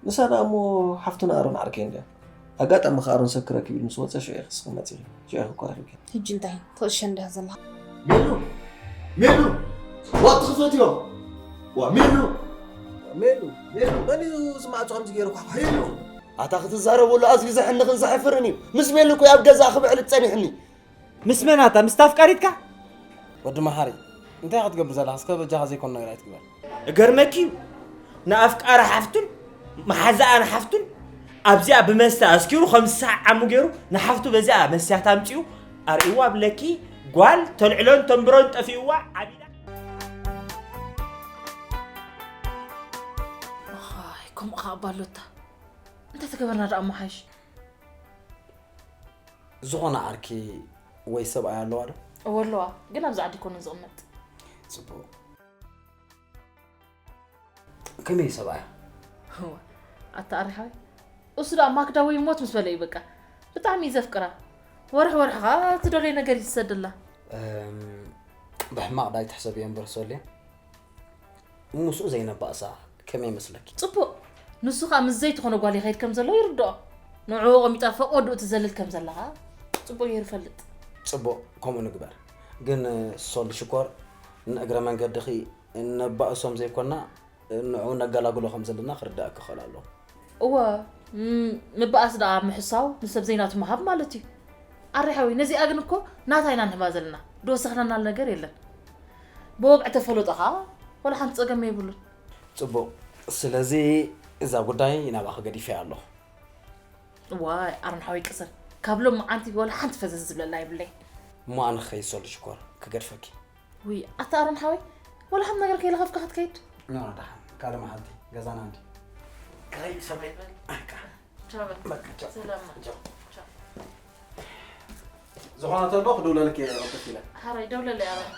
ንሳ ደኣ እሞ ሓፍቱና ኣሮን ዓርከይ እንድያ። ኣጋጣሚ ከኣ ኣሮን ሰብ ክረክብ ኢሉ ምስ ወጸ ሽዑ ኢኺ እስኺ መጺኺ። ሽዑ ኢኺ እኮ ረኺብኪ። ሕጂ እንታይ ትቕሸ እንዲኻ ዘለኻ? ሜሉ! ሜሉ! ዋጥ ክፈትዮ! ዋ ሜሉ! ሜሉ! ሜሉ! መን እዩ እዚ ማዕጾ ከምዚ ገይሩ ኳኳ? ሜሉ! ኣታ ክትዛረበሉ ኣዝዩ ዘሕንኽን ዘሕፍርን እዩ። ምስ ሜሉ እኮ ኣብ ገዛ ክብዕል ጸኒሕኒ። ምስ መን ኣታ? ምስታ ኣፍቃሪትካ? ወዲ መሓሪ እንታይ ክትገብር ዘለኻ እስከ በጃኻ ዘይኮን ነገር ኣይትግበር። እገርመኪ እዩ ንኣፍቃሪ ሓፍቱን መሓዛኣን ሓፍቱን ኣብዚኣ ብመስተ ኣስኪሩ ከም ዝሰዓሙ ገይሩ ንሓፍቱ በዚኣ መስትያት ኣምጺኡ ኣርእይዋ ብለኪ ጓል ተልዕሎን ተንብሮን ጠፊእዋ ዓቢዳ ኣይ ከምኡ ከዓ ባሎታ እንታይ ተገበርና ደኣ መሓሽ ዝኾነ ዓርኪ ወይ ሰብኣይ ኣለዋ ዶ? እወ ኣለዋ ግን ኣብዚ ዓዲ ኮነ ዝቕመጥ ፅቡቕ። ከመይ ሰብኣያ? እወ ኣታ ኣሪሓዊ እሱ ደኣ ማክዳ ወይ ሞት ምስ በለ እዩ በቃ ብጣዕሚ እዩ ዘፍቅራ ወርሒ ወርሒ ከዓ ትደልዮ ነገር እዩ ትሰደላ ብሕማቕ ዳይ ትሕሰብዮ እምበር ሰልያ ምስኡ ዘይነባእሳ ከመይ ይመስለኪ? ፅቡቕ ንሱ ከዓ ምስ ዘይትኾነ ጓል ይኸይድ ከም ዘሎ ይርድኦ ንዕኡ ቐሚጣ ፈቕ ወድኡ ትዘልል ከም ዘላ ከዓ ፅቡቕ ገይሩ ይፈልጥ። ፅቡቕ ከምኡ ንግበር። ግን ሶል ሽኮር ንእግረ መንገድኺ ነባእሶም ዘይኮና ንዕኡ ነገላግሎ ከም ዘለና ክርድኣኪ ክኽእል ኣለዎ። እወ ምብኣስ ደኣ ምሕሳው ንሰብ ዘይናቱ ምሃብ ማለት እዩ። ኣረ ሓወይ ነዚኣ ግን እኮ ናታ ኢና ንህባ ዘለና ዝወሰኽናናል ነገር የለን። ብወግዒ ተፈለጦ ኸዓ ወላ ሓንቲ ጸገም የብሉን። ጽቡቕ ስለዚ እዛ ጉዳይ ናባኺ ገዲፈያ ኣለኹ። ዋይ ኣሮን ሓወይ ቅሰን ካብ ሎም መዓንቲ ወላ ሓንቲ ፈዘዝ ዝብለላ የብለይ። እሞ ኣነ ክኸይድ ሶል ሽኮር ክገድፈኪ። ውይ ኣታ ኣሮን ሓወይ ወላ ሓንቲ ነገር ከይለኸፍካ ክትከይድ። ኖ ደሓን ካልእ መዓልቲ ገዛና እንዲ ከይ ሰበይ ቻው በል። በቃ ቻው። ሰላም ቻው። ቻው። ዝኾነ ተሎ ክደውለልክ እየ ቀልጠፍ ኢለ። ሓራይ ደውለለይ ኣሮን።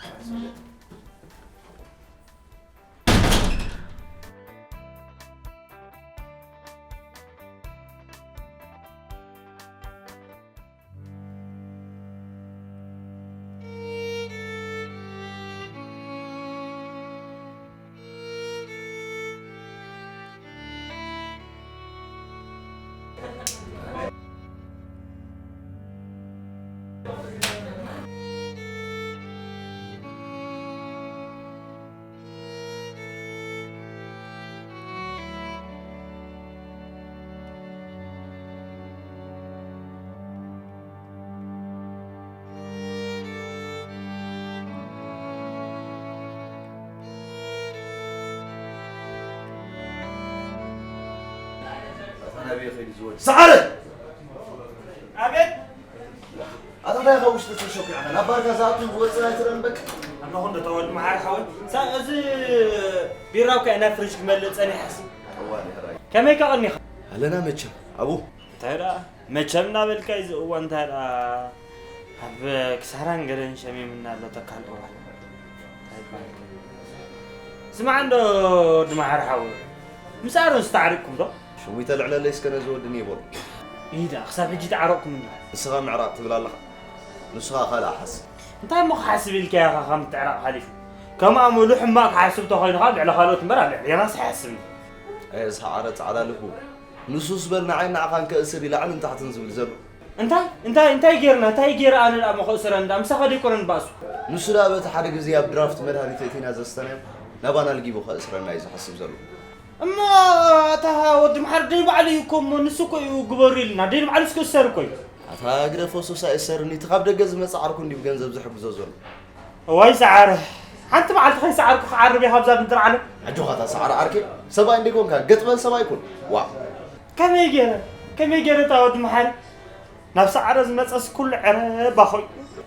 ሰዓረ! ኣቤት! ኣታ እንታይ ካብ ውሽጢ ትንሾክ ኢና ናብ ባርካ ዝኣቱን ዝወፅን ኣይትረን በቃ። ኣነኹ እንዶ ተወድ መሓር ሓወይ ሳ እዚ ቢራ እኳ ኢና ፍሪጅ ክመልእ ፀኒሐሲ። ከመይ ከቐኒኻ? ኣለና መቸም ኣብኡ። እንታይ ደኣ መቸም እናበልካ እዚ እዋን እንታይ ደኣ ኣብ ክሳራን ገለን ሸሚምና ኣሎ ተካል እዋን እንታይ ይበሃል? ስማዕ እንዶ ወዲ መሓር ሓወይ ምስ ኣሮን ዝተዓርቅኩም ዶ? ሽሙ ይተልዕለለይ እስከ ነዚ ወዲ ኒቦል። ኢዳ ክሳብ ሕጂ ተዓረቕኩም እንዶ? ንስኻ ምዕራቕ ትብል ኣለኻ ንስኻ ካልእ ሓስብ። እንታይ እሞ ክሓስብ ኢልካ ኢኻ ካብ ምትዕራቕ ሓሊፉ? ከም ኣእምሉ ሕማቕ ክሓስብ ተኾይኑ ኸዓ ልዕሊ ካልኦት እምበር ኣብ ልዕሌናስ ኣይሓስብን። ኣየ ሰዓረ ጻዕዳ ልቡ ንሱስ በል ንዓይ ንዓኻን ከእስር እዩ ላዕልን ታሕትን ዝብል ዘሎ። እንታይ እንታይ እንታይ ጌርና እንታይ ጌረ ኣነ ደኣ መኸእስረን ደኣ ምሳኻ ደይኮነን ባእሱ። ንሱ ደኣ በቲ ሓደ ግዜ ኣብ ድራፍት መድሃኒት እቲና ዘስተናዮ ናባና ልጊቡ ከእስረና እዩ ዝሓስብ ዘሎ። እሞ ኣታ ወዲ ምሓር ደይ ባዕሉ እዩ እኮ እሞ ንሱ እኮ እዩ ግበሩ ኢልና ደይ ንባዕሉ እስከ ዝሰር እኮ እዩ ኣታ ግደፎ ሱስ ኣይእሰርኒ እቲ ካብ ደገ ዝመጽእ ዓርኩ እንዲዩ ብገንዘብ ዝሕግዞ ዘሎ እዋይ ሰዓረ ሓንቲ መዓልቲ ከይሰዓርኩ ክዓርብ እየ ካብዛ ምድሪ ዓለም ኣጆኻ እታ ሰዓረ ዓርከይ ሰብኣይ እንዲኮንካ ገጥ በል ሰብኣይ ኩን ዋ ከመይ ገይረ ከመይ ገይረ እታ ወዲ ምሓር ናብ ሰዓረ ዝመጸስ ኩሉ ዕረ ባኾይ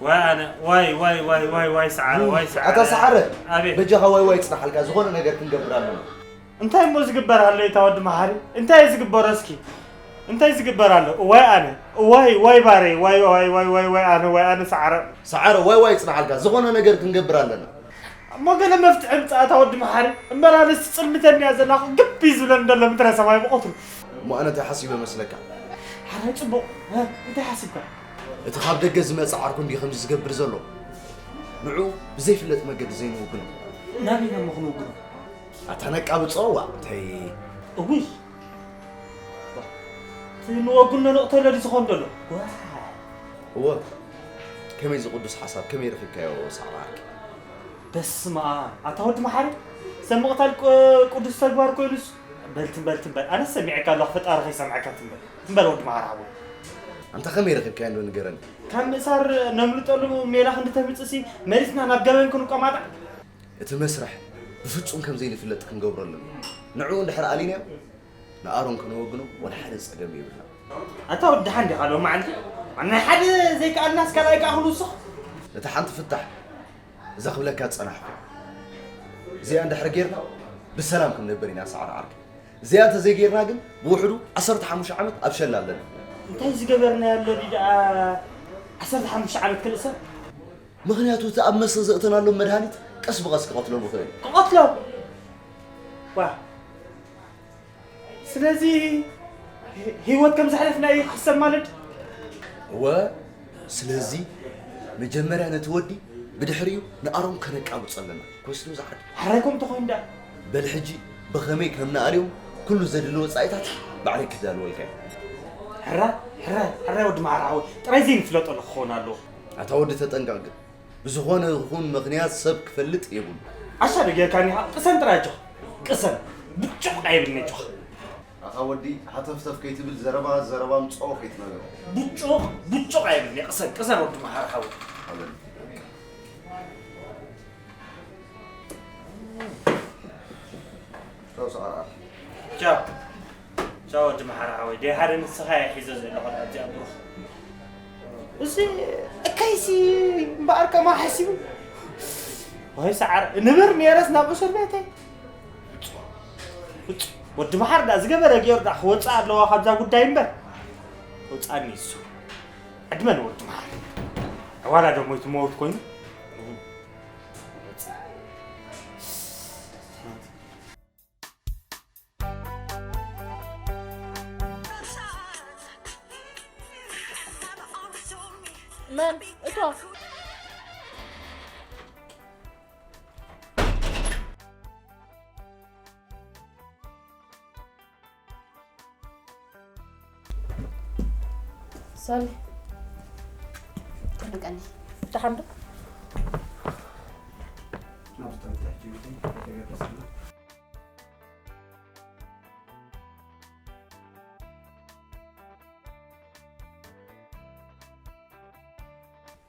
ዋይ ኣነ ዋይ ዋይ ዋይ ዋይ ዋይ ሰዓረ ዋይ ሰዓረ ኣታ ሰዓረ ኣቤት በጃኻ ዋይ ዋይ ጽናሓልካ ዝኾነ ነገር ክንገብር ኣለና እንታይ እሞ ዝግበር ኣሎ እታ ወዲ መሓሪ እንታይ ዝግበሮ እስኪ እንታይ ዝግበር ኣሎ ዋይ ኣነ ዋይ ዋይ ባረይ ዋይ ዋይ ዋይ ዋይ ዋይ ኣነ ዋይ ኣነ ሰዓረ ሰዓረ ዋይ ዋይ ጽናሓልካ ዝኾነ ነገር ክንገብር ኣለና እሞ ገለ መፍትሒ ምጻእ እታ ወዲ መሓሪ እምበር ኣነስ ትጽልምተኒ እያ ዘላ ግቢ ዝብለኒ ዘሎ ምድረ ሰማይ ብቐትሩ እሞ ኣነ እንታይ ሓሲበ መስለካ ሓራይ ጽቡቕ እንታይ ሓሲብካ እቲ ካብ ደገ ዝመጽእ ዓርኩ እንዲ ከምዚ ዝገብር ዘሎ ንዑ ብዘይፍለጥ መገዲ ዘይንውግኖ ናበይ ናብ ምኽንውግኖ ኣታ ነቃብጾ ዋ እንታይ እውይ ንወግኖ ንቕተሎ ድዩ ዝኾን ዘሎ? ዋይ። እወ፣ ከመይ እዚ ቅዱስ ሓሳብ ከመይ ረኺብካዮ ሳዕራ ዓርኪ? በስመ ኣብ፣ ኣታ ወዲ መሓሪ፣ ሰብ ምቕታል ቅ-፣ ቅዱስ ተግባር ኮይኑስ፣ በል ትም በል ትም በል። ኣነስ ሰሚዐካ ኣለኹ፣ ፈጣሪ ከይሰምዐካ ትም በል። ትም በል ወዲ መሓሪ ሓወይ። ኣንታ ከመይ ረኺብካዮ እንዶ ንገረኒ። ካብ ምእሳር ነምልጠሉ ሜላ ክንዲ ተምጽእሲ፣ መሪጽና ናብ ገበን ክንቆማጣዕ። እቲ መስርሕ ብፍጹም ከም ዘይንፍለጥ ክንገብሮ ኣለና። ንዕኡ እንድሕር ኣሊናዮ፣ ንኣሮን ከነወግኖ ወላ ሓደ ጸገም የብልና። ኣታ ወዲ ደሓን ዲኻ ሎም መዓልቲ? ኣብ ናይ ሓደ ዘይከኣልናስ ካልኣይ ከኣ ክንውስኽ? ነታ ሓንቲ ፍታሕ እዛ ክብለካ ዝጸናሕኩ። እዚኣ እንድሕር ጌርና ብሰላም ክንነብር ኢና ሳዕሪ ዓርኪ። እዚኣ እንተዘይጌርና ግን ብውሕዱ ዓሰርተ ሓሙሽተ ዓመት ኣብ ሸላ ኣለና። እንታይ ዝገበርናዮ ኣሎ ድዩ ደኣ ዓሰርተ ሓሙሽተ ዓመት ክንእሰር? ምኽንያቱ እቲ ኣብ መስተ ዘእተናሎም መድሃኒት ቀስ ብቐስ ክቐትሎም ይኽእል እዩ። ክቐትሎም? ዋ። ስለዚ ህ-፣ ህይወት ከም ዘሕለፍና እዩ ክሕሰብ ማለት? እወ፣ ስለዚ መጀመርያ ነቲ ወዲ ብድሕሪኡ ንኣሮን ከነቃብጾ ኣለና። ኮስቱ ዝዓድ። ሕራይ ከምኡ ተኾይኑ ደኣ? በል ሕጂ ብኸመይ ከም ንኣልዮም ኩሉ ዘድሊ ወጻኢታት ባዕለይ ክዳልወልካ እየ። ሕራይ፣ ሕራይ፣ ሕራይ ወዲ መሓሪ ሓወይ፣ ጥራይ ዘይንፍለጠሉ ክኸውን ኣለዎ። ኣታ ወዲ ተጠንቀቕ ግን፣ ብዝኾነ ይኹን ምኽንያት ሰብ ክፈልጥ የብሉ። ዓሻ ዶ ጌርካኒ ኢኻ? ቅሰን ጥራይ ኣጆኻ። ቅሰን። ብጩቕ ኣይብልኒ ኣጆኻ። ኣታ ወዲ ሃተፍተፍ ከይትብል ዘረባ ዘረባ ምጽኦ ከይትነግሮ። ብጩቕ፣ ብጩቕ ኣይብልኒ። ቅሰን፣ ቅሰን ወዲ መሓሪ ሓወይ። ኣበል። ቻው ሰዓራ። ቻው። ቻው ወዲ መሓሪ ሓወይ። ደይ ሓደ ንስኻ እየ ሒዘ ዘለኹ ኣብዚኣ ብሩኽ። እዚ እከይሲ እምበኣር ከማ ሓሲቡ። ወይ ሰዓር፣ ንብር ነይረስ ናብ እሱር ቤተይ። ወዲ መሓሪ ዳ ዝገበረ ገይሩ ዳ ክወፅእ ኣለዋ ካብዛ ጉዳይ እምበር። ወፃኒ እሱ። ዕድመ ንወዲ መሓሪ። ዋላ ዶ ሞይቱ መውት ኮይኑ። መን? እቶ። ሶሊ፣ ጠብቀኒ። ደሓን ዶ?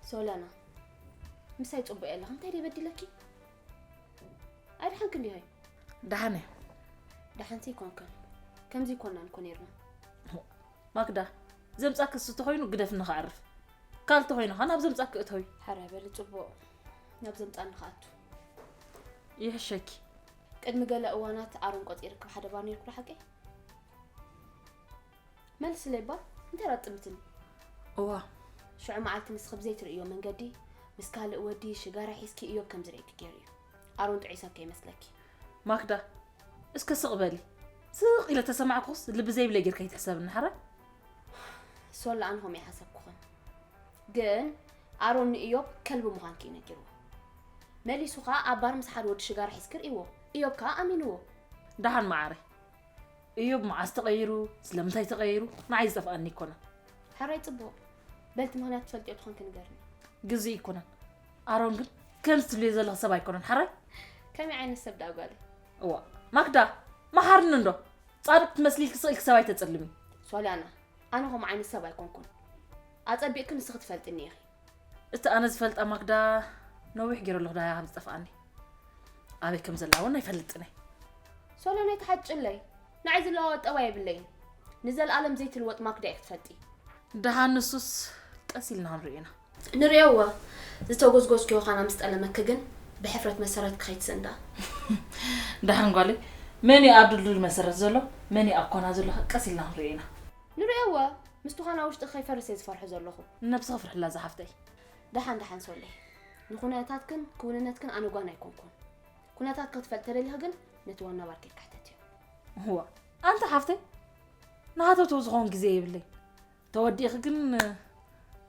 ሶለና፣ ምሳይ ጽቡቕ የለኽን፣ እንታይ ደይ በዲለኪ? ኣይደሓንክን ዲኺ? ደሓን እየ። ደሓንሲ ኣይኮንክን። ከምዚ ኣይኮንናን እኮ ነይርና። ማክዳ፣ ዘምጻኪ እሱ ተኾይኑ ግደፍኒ ክዓርፍ። ካልእ ተኾይኑ ኸኣ ናብ ዘምጻኪ እተዊ። ሕራይ በሊ ጽቡቕ። ናብ ዘምጻኒ ክኣቱ። ይሕሸኪ። ቅድሚ ገለ እዋናት ኣሮን ቆጺርኪ ብሓደ ባር ነይርኩ ዶ ሓቀይ? መልስለይ እባ፣ እንታይ ደኣ ትጥምትኒ? እዋ። ሽዑ መዓልቲ ንስኺ ብዘይትርእዮ መንገዲ፣ ምስ ካልእ ወዲ ሽጋራ ሒዝኪ እዮብ ከም ዝርእየኪ ገይሩ እዩ። ኣሮን ጥዑይ ሰብ ከይመስለኪ። ማክዳ፣ እስከ ስቕ በሊ። ስቕ ኢለ ተሰማዕኩስ፣ ልቢ ዘይብለይ ጌርካ ኣይትሕሰብኒ፣ ሓራይ? ሶል፣ ኣነ ከምኡ ኣይሓሰብኩኹን። ግን ኣሮን ንእዮብ ከልቢ ምዃንኪ እዩ ነጊርዎ። መሊሱ ኸኣ ኣብ ባር ምስ ሓደ ወዲ ሽጋራ ሒዝኪ ርእይዎ። እዮብ ከኣ ኣሚንዎ። ደሓን መዓረይ። እዮብ መዓስ ተቐይሩ፣ ስለምንታይ ተቐይሩ፣ ንዓይ ዝጠፍኣኒ ኣይኮነን። ሕራይ ጽቡቕ። በልቲ ምኽንያት ትፈልጥዮ ተኾንኪ ንገርኒ። ግዜ ኣይኮነን። ኣሮን ግን ከምዚ ትብልዮ ዘለኺ ሰብ ኣይኮነን፣ ሕራይ? ከመይ ዓይነት ሰብ ደኣ ጓለይ? እዋ፣ ማክዳ፣ መሓርኒ እንዶ። ጻድቕ ትመስሊ ኢልኪ ስቕ ኢልኪ ሰብ ኣይተጸልሚ። ሶልያና፣ ኣነ ከምኡ ዓይነት ሰብ ኣይኮንኩን። ኣጸቢቕኪ ንስኺ ትፈልጥኒ ኢኺ። እቲ ኣነ ዝፈልጣ ማክዳ ነዊሕ ገይረ ኣለኹ ዳያ ከም ዝጠፍኣኒ። ኣበይ ከም ዘላ እውን ኣይፈልጥን እየ። ሶልያና ኣይትሓጭለይ። ንዓይ ዝለዋወጥ ጠባይ የብለይን። ንዘለኣለም ዘይትልወጥ ማክዳ ኢኺ ትፈልጢ። ደሓን ንሱስ ቀስ ኢልና ክንሪኦ ኢና። ንርእዮ እወ፣ ዝተጎዝጎዝክዮ ኻና ምስ ጠለመኪ ግን ብሕፍረት መሰረትኪ ከይትስእኒ ደኣ። ደሓን ጓለይ፣ መን እዩ ኣብ ድልዱል መሰረት ዘሎ፣ መን እዩ ኣብ ኮና ዘሎ፣ ቀስ ኢልና ክንሪኦ ኢና። ንርእዮ እወ፣ ምስቲ ኻና ውሽጢ ከይፈርስ እየ ዝፈርሖ ዘለኹ። ንነብስኺ ፍርሕላ ዝሓፍተይ። ደሓን ደሓን ሶለይ፣ ንኹነታትክን ክውንነትክን ኣነ ጓና ኣይኮንኩን። ኩነታትኪ ክትፈልጢ ተደሊኺ ግን ነቲ ዋና ባር ኬድኪ ሕተትዮ። እዋ፣ ኣንቲ ሓፍተይ፣ ንሃተውተው ዝኸውን ግዜ የብለይ። ተወዲእኺ ግን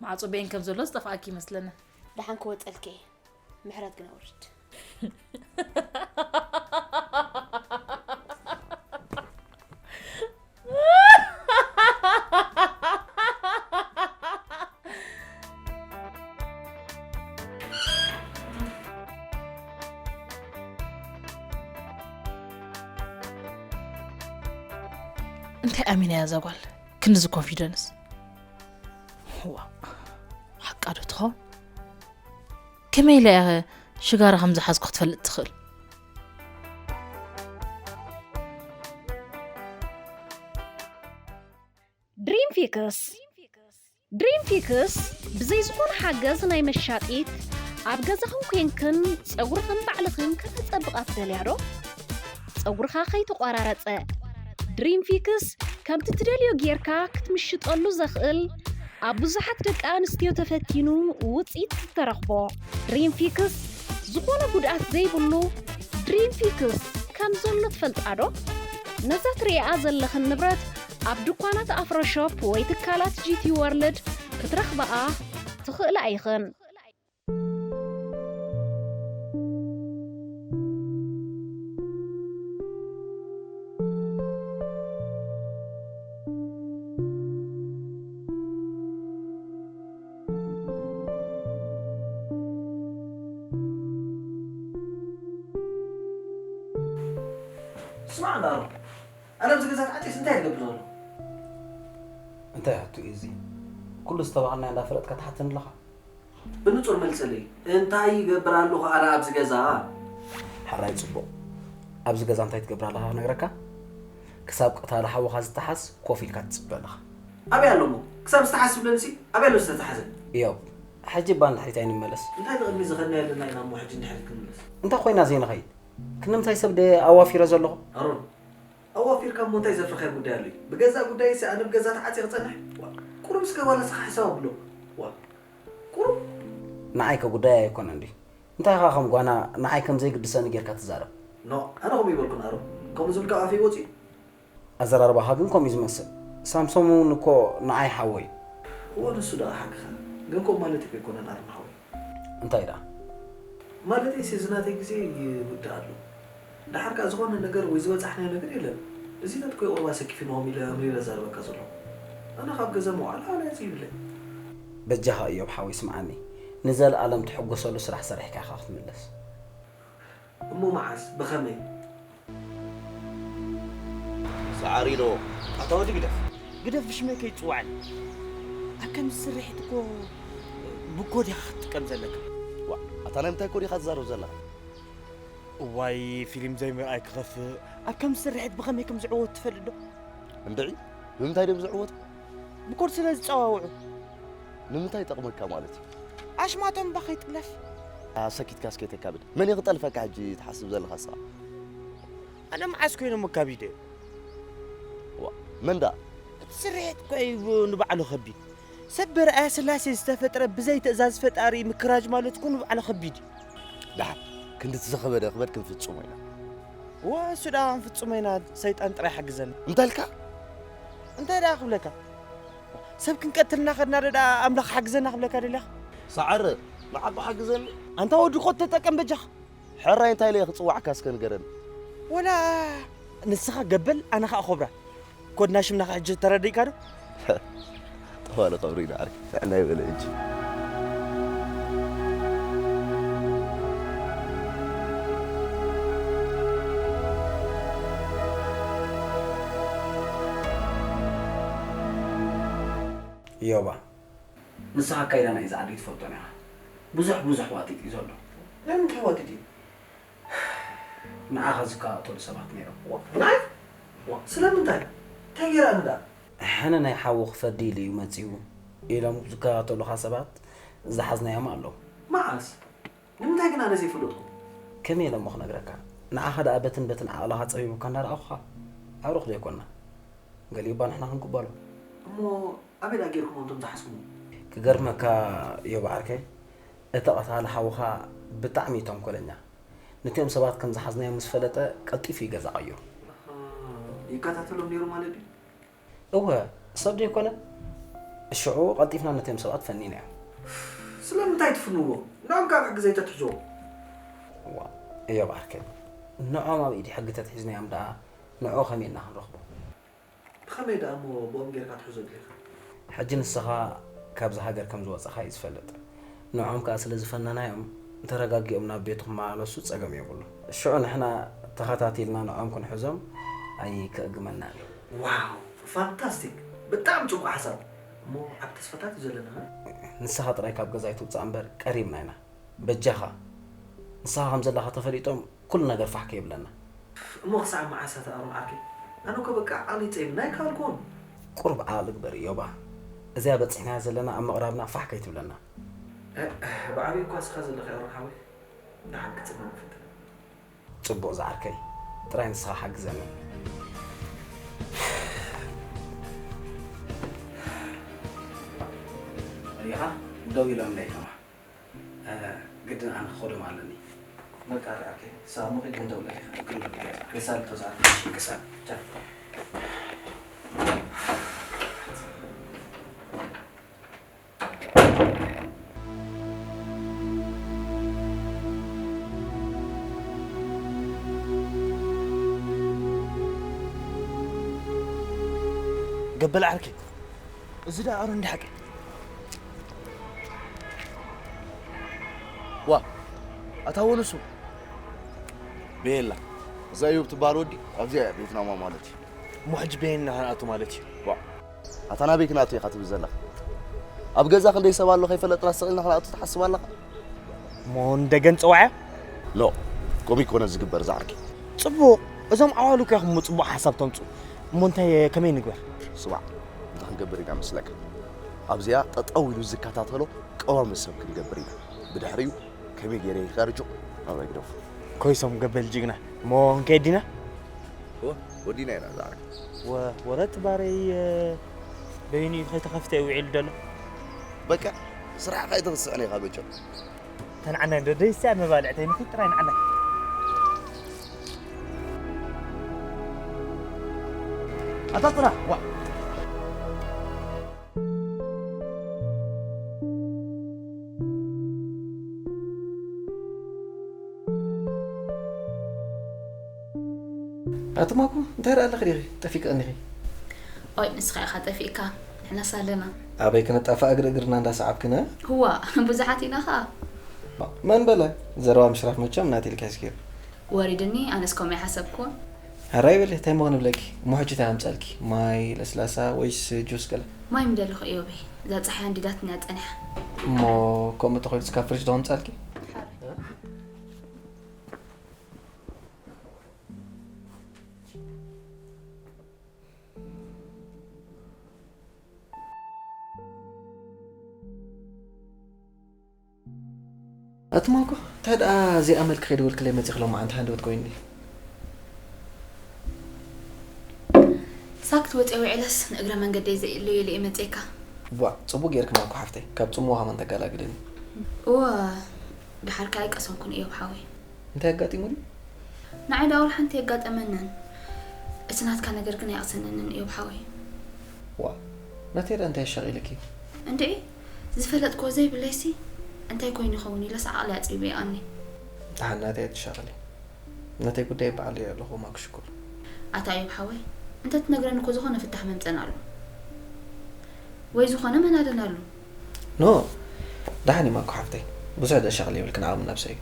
ማዕጾ በይን ከም ዘሎ ዝጠፍኣኪ ይመስለኒ። ደሓን ክወጸልኪ እየ። ምሕረት ግን ኣውርድ። እንታይ ኣሚና እያ እዛ ጓል? ክንድዚ ኮንፊደንስ? ዋ፣ ሓቃ ዶ ትኸውን? ከመይ ኢላ እያ ሽጋራ ከም ዝሓዝኩ ክትፈልጥ ትኽእል? ድሪም ፊክስ ድሪም ፊክስ ብዘይ ዝኾነ ሓገዝ ናይ መሻጢት ኣብ ገዛኽን ኮንክን ጸጉርኽን ባዕልኽን ከተጸብቓ ትደልያ ዶ? ጸጉርኻ ከይተቋራረጸ ድሪም ፊክስ ከምቲ ትደልዮ ጌርካ ክትምሽጠሉ ዘኽእል ኣብ ብዙሓት ደቂ ኣንስትዮ ተፈቲኑ ውጽኢት ዝተረኽቦ ድሪም ፊክስ ዝኾነ ጉድኣት ዘይብሉ ድሪም ፊክስ ከም ዘሎ ትፈልጣ ዶ? ነዛ ትርእይኣ ዘለኽን ንብረት ኣብ ድኳናት ኣፍሮ ሾፕ ወይ ትካላት ጂቲ ወርልድ ክትረኽብኣ ትኽእላ ኢኽን። ስማዕ እንዳሮ፣ ኣነ ኣብዚ ገዛ ተዓፂስ እንታይ ትገብር ዘሎ? እንታይ ሕቶ እዩ እዚ? ኩሉ ዝተባሃልናዮ እንዳፈለጥካ ትሓተኒ ኣለኻ? ብንፁር መልሰለይ፣ እንታይ ይገብር ኣለኹ ኣነ ኣብዚ ገዛ? ሕራይ ፅቡቕ። ኣብዚ ገዛ እንታይ ትገብር ኣለኻ ክነግረካ? ክሳብ ቀታሊ ሓውኻ ዝተሓዝ ኮፍ ኢልካ ትፅበ ኣለኻ። ኣበይ ኣሎ እሞ? ክሳብ ዝተሓዝ ትብለንሲ ኣበይ ኣሎ ዝተተሓዘ? እዮብ፣ ሕጂ እባ ንድሕሪት ኣይንመለስ። እንታይ ንቕድሚት ዝኸድናዮ ኣለና ኢና እሞ ሕጂ ንድሕሪት ክንምለስ? እንታይ ኮይና ዘይንኸይድ? ክንምንታይ ሰብ ድየ ኣዋፊረ ዘለኹ? ኣሮን፣ ኣዋፊርካ እሞ እንታይ ዘፍረኻዮ ጉዳይ ኣሎ እዩ? ብገዛእ ጉዳይሲ ኣነ ብገዛ ተዓፅየ ክፀንሕ? ዋ፣ ቁሩብ እስከ ዋላ ንስኻ ሕሳብ ኣብሎ። ዋ፣ ቁሩብ። ንዓይ ከ ጉዳይ ኣይኮነን ድዩ? እንታይ ኢኻ ከም ጓና ንዓይ ከም ዘይግድሰኒ ጌርካ ትዛረብ? ኖ፣ ኣነ ከምኡ ኣይበልኩን ኣሮን። ከምኡ ዝብል ካብ ኣፈይ ወፂኡ? ኣዘራርባኻ ግን ከምኡ እዩ ዝመስል። ሳምሶም እውን እኮ ንዓይ ሓወይ እዩ። እወ ንሱ ደኣ ሓቅኻ፣ ግን ከምኡ ማለተይ እኮ ኣይኮነን ኣሮን ሓወይ። እንታይ ደኣ? ማለተይሲ እዚ ናተይ ግዜ ይውዳእ ኣሎ። ደሓር ከኣ ዝኾነ ነገር ወይ ዝበጻሕናዮ ነገር የለን። እዚ ናትኮ የቑርባ ሰኪፊ ንሆም ኢለ ኣምሪረ እዛረበካ ዘለኹ። ኣነ ካብ ገዛ ምውዓል ኣነ ኣጽይብለይ። በጃኻ እዮብ ሓወይ ስምዓኒ፣ ንዘለኣለም ትሕጎሰሉ ስራሕ ሰሪሕካ ኢኻ ክትምለስ። እሞ መዓስ? ብኸመይ? ሰዓሪኖ፣ ኣታ ወዲ ግደፍ። ግደፍ ብሽመይ ከይትጽውዓኒ። ኣብ ከምዚ ስርሒት እኮ ብኮድ ኢኻ ክትጥቀም ዘለካ። ዋእ፣ ኣታ ናይ ምንታይ ኮድ ኢኻ ትዛረብ ዘለኻ? እዋይ፣ ፊልም ዘይምርኣይ ክኸፍእ። ኣብ ከምዚ ስርሒት ብኸመይ ከም ዝዕወት ትፈልጥ ዶ? እንድዒ፣ ብምንታይ ድዮም ዝዕወቱ? ብኮድ ስለ ዝጸዋውዑ። ንምንታይ ይጠቕመካ ማለት እዩ? ኣሽማቶም እባ ከይጥለፍ። ኣሰኪትካ እስከ ተካብድ። መን እዩ ክጠልፈካ ሕጂ ትሓስብ ዘለኻ ንስኻ? ኣነ መዓስ ኮይኖም ኣካቢደ? ዋእ፣ መን ደኣ? እቲ ስርሒት እኮ እዩ ንባዕሉ ከቢድ። ሰብ በርኣያ ስላሴ ዝተፈጥረ ብዘይ ትእዛዝ ፈጣሪ ምክራጅ ማለት እኮ ንባዕሉ ከቢድ እዩ። ደሓን፣ ክንድቲ ዝኸበደ ክበድ ክንፍጽሞ ኢና። እወ፣ እሱ ደኣ ክንፍጽሞ ኢና፣ ሰይጣን ጥራይ ሓግዘና። እንታይ ኢልካ? እንታይ ደኣ ክብለካ? ሰብ ክንቀትል እናኸድና ዶ ደኣ ኣምላኽ ሓግዘና ክብለካ ደሊኻ? ሰዓረ፣ ንዓባ ሓግዘኒ። ኣንታ ወዲ ኮድ ተጠቀም በጃኻ። ሕራይ እንታይ ኢለ እየ ክጽዋዓካ እስከ ንገረኒ። ወላ ንስኻ ገበል ኣነ ኸኣ ኮብራ። ኮድና ሽምና ኸ ሕጂ ተረዲእካ ዶ? ጠዋሊ ቐብሪ ኢና ዓርኪ። ጥዕና ይበለ ሕጂ። እዮባ። ንስኻ ኣካይዳ ናይዛ ዓዲ ኣይትፈልጦን ኢኻ። ብዙሕ ብዙሕ ዋጢጥ እዩ ዘሎ። ንምንታይ ዋጢጥ እዩ? ንዓኻ ዝከታተሉ ሰባት ነይሮም። ዋ፣ ንዓይ? ዋ፣ ስለምንታይ? እንታይ ገይረ ኣነ ደኣ? ሕነ ናይ ሓውኺ ፈዲ ኢሉ እዩ መጺኡ ኢሎም ዝከታተሉኻ ሰባት ዝሓዝናዮም ኣለዉ። መዓስ? ንምንታይ ግን ኣነ ዘይፈልጥኩ? ከመይ ኢለ እሞ ክነግረካ? ንዓኻ ደኣ በትን በትን ዓቕልኻ ጸቢቡካ እንዳረኣኹኻ ኣዕሩኽ ዶ ኣይኮንና? ገሊኡ እባ ንሕና ክንቅበሎ። እሞ ኣበይ ደኣ ገይርኩሞ እቶም ዝሓዝኩሞ? ክገርመካ እዮብ ዓርከይ፣ እቲ ቀታሊ ሓውኻ ብጣዕሚ እዩ ተንኮለኛ። ነቲኦም ሰባት ከም ዝሓዝናዮም ምስ ፈለጠ ቀልጢፉ እዩ ገዛ ቀይሩ። ኣሃ፣ ይከታተሎም ነይሩ ማለት ድዩ? እወ፣ ሰብ ዶ ኣይኮነን? ሽዑ ቀልጢፍና ነቲኦም ሰባት ፈኒናዮም። ስለምንታይ ትፍንዎ? ንዖም ካብ ሕጊ ዘይተትሕዝዎም? ዋ፣ እዮብ ዓርከይ፣ ንዖም ኣብ ኢድ ሕጊ ተትሒዝናዮም ደኣ ንዑ ከመይ ኢልና ክንረኽቦ? ብኸመይ ደኣ እሞ ብኦም ጌርካ ትሕዞ ደሊኻ? ሕጂ ንስኻ ካብዛ ሃገር ከም ዝወጻኻ እዩ ዝፈልጥ። ንዖም ከኣ ስለ ዝፈነናዮም ተረጋጊኦም ናብ ቤቱ ክመላለሱ ጸገም የብሉን። ሽዑ ንሕና ተኸታቲልና ንዖም ክንሕዞም ኣይከእግመናን እዩ። ዋው፣ ፋንታስቲክ! ብጣዕሚ ጽቡቕ ሓሳብ። እሞ ኣብ ተስፋታት እዩ ዘለና። ንስኻ ጥራይ ካብ ገዛ ኣይትውጻእ እምበር ቀሪብና ኢና። በጃኻ። ንስኻ ከም ዘለኻ ተፈሊጦም ኩሉ ነገር ፋሕ ከይብለና። እሞ ክሳዕ መዓስ ኣታ ኣሮን ዓርከይ? ኣነ እኮ በቃ ዓቕሊ ጸይኑ ናይ ካልኩን። ቁሩብ ዓቕሊ ግበር እዮባ። እዚኣ በጺሕናያ ዘለና ኣብ ምቕራብና ፋሕ ከይትብለና። እ፣ ብዓብዩ እኳ ንስኻ ዘለኻ ኣሮን ሓወይ። ደሓን ክጽበ ንፈትን። ጽቡቕ ዝዓርከይ፣ ጥራይ ንስኻ ሓግዘኒ። ሪኢኻ? ደው ኢሎም እንዳይሰማ። እ፣ ግድን ኣነ ክኸዶም ኣለኒ። በቃ ሪኣከይ፣ ሳሙ ኺድ እንደውለለይ፣ ክንደውለለይ። ክሳብ ተዛር፣ ክሳብ። ቻው። ገበል ዓርከይ፣ እዚ ደኣ ኣሮን እንዲ ሓቂ። ዋ፣ ኣታ ወንሱ። ቤላ፣ እዛ እዮብ ትበሃል ወዲ ኣብዚኣ እያ ቤትና እሞ ማለት እዩ። እሞ ሕጂ በየን ኢና ክንኣቱ ማለት እዩ? ዋ፣ ኣታ ናበይ ክንኣቱ ኢኻ ትብል ዘለኻ? ኣብ ገዛ ክንደይ ሰብ ኣሎ ከይፈለጥና ስቕ ኢልና ክንኣቱ ትሓስብ ኣለኻ? እሞ እንደገን ጽዋዕ? ሎ፣ ከምኡ ይኮነ ዝግበር ዝዓርከይ። ጽቡቕ፣ እዞም ዓዋሉ እኮ ኢኹም እሞ ጽቡቕ ሓሳብ ተምጽኡ። እሞ እንታይ ከመይ ንግበር? ስማዕ፣ እንታይ ክንገብር ኢና መስለካ? ኣብዚኣ ጠጠው ኢሉ ዝከታተሎ ቀዋሚ ሰብ ክንገብር ኢና። ብድሕሪኡ ከመይ ገይረ ይኸርጆ ናብራ ይግደፉ። ኮይሶም ገበል ጅግና። እሞ ክንከይድ ዲና? እወ፣ ወዲና ኢና ዝዓርከይ። ወ-፣ ወረት ባረይ፣ እ፣ በይኑ እዩ ከይተኸፍተ እዩ ውዒሉ ዘሎ። በቃ፣ ስራሕ ከይትርስዕን ኢኻ መቸም። ተንዓናይ እንዶ ደይስያ መባልዕተይ ንኺድ ጥራይ ንዓናይ። ኣታ ጥራ፣ ዋ። ኣቲ ማኩ፣ እንታይ ደኣ ኣለኺ ዲኺ? ጠፊእኪ ቀኒኺ? ኦይ፣ ንስኻ ኢኻ ጠፊእካ፣ ንሕናስ ኣለና። ኣበይ ክንጣፋእ እግሪ እግርና እንዳሰዓብክና? ህዋ፣ ብዙሓት ኢና ኸኣ። ማ-፣ መን በለ? ዘረባ ምሽራፍ መቸም ናተይ ኢልካ እስኪ። ወሪድኒ፣ ኣነስ ከምኡ ኣይሓሰብኩን። ሕራይ በሊ፣ እንታይ እሞ ክንብለኪ? እሞ ሕጂ እንታይ ኣምጻልኪ? ማይ፣ ለስላሳ ወይስ ጁስ ገለ? ማይ ምደለኹ እዮበይ፣ እዛ ጸሓይ ኣንዲዳትኒ እያ ጸኒሓ። እሞ ከምኡ ተኾይኑ እስካብ ፍሪጅ ዶ ኣምጻልኪ? ሕራይ። ኣቲ ማኮ፣ እንታይ ደኣ ዘይኣመልኪ ከይደወልክለይ መጺኺ ሎማዓንቲ ሃንደበት ኮይኑኒ። ሳክት ወጺአ ውዒለስ ንእግረ መንገደይ ዘየለየለ እየ መጺኤካ። ቧዕ፣ ጽቡቕ ጌርኪ ማኮ ሓፍተይ፣ ካብ ጽምዋ ከማን ተገላግልኒ። እወ፣ ደሓር ከኣ ኣይቀሰንኩን እዮብ ሓወይ። እንታይ ኣጋጢሙ ድዩ? ንዓይ ደኣ ወላ ሓንቲ ኣየጋጠመንን። እቲ ናትካ ነገር ግን ኣይቕሰነንን እዮብ ሓወይ። ዋ፣ ናተይ ደኣ እንታይ ኣሻቒልኪ? እንድዒ፣ ዝፈለጥክዎ ዘይብለይሲ እንታይ ኮይኑ ይኸውን ኢለስ ዓቕለይ ኣጽቢበ ይኣኒ። ደሓን ናተይ ኣይትሻቐሊ። ናተይ ጉዳይ ባዕለይ ኣለኹ፣ ማኩ ሽኮር። ኣታ እዮብ ሓወይ፣ እንተትነግረኒ እኮ ዝኾነ ፍታሕ መምጸና ኣሎ። ወይ ዝኾነ መናደና ኣሎ። ኖ፣ ደሓን እዩ ማኩ ሓፍተይ። ብዙሕ ዘሻቕል የብልክን፣ ዓቕሚ ነብሰ እዩ።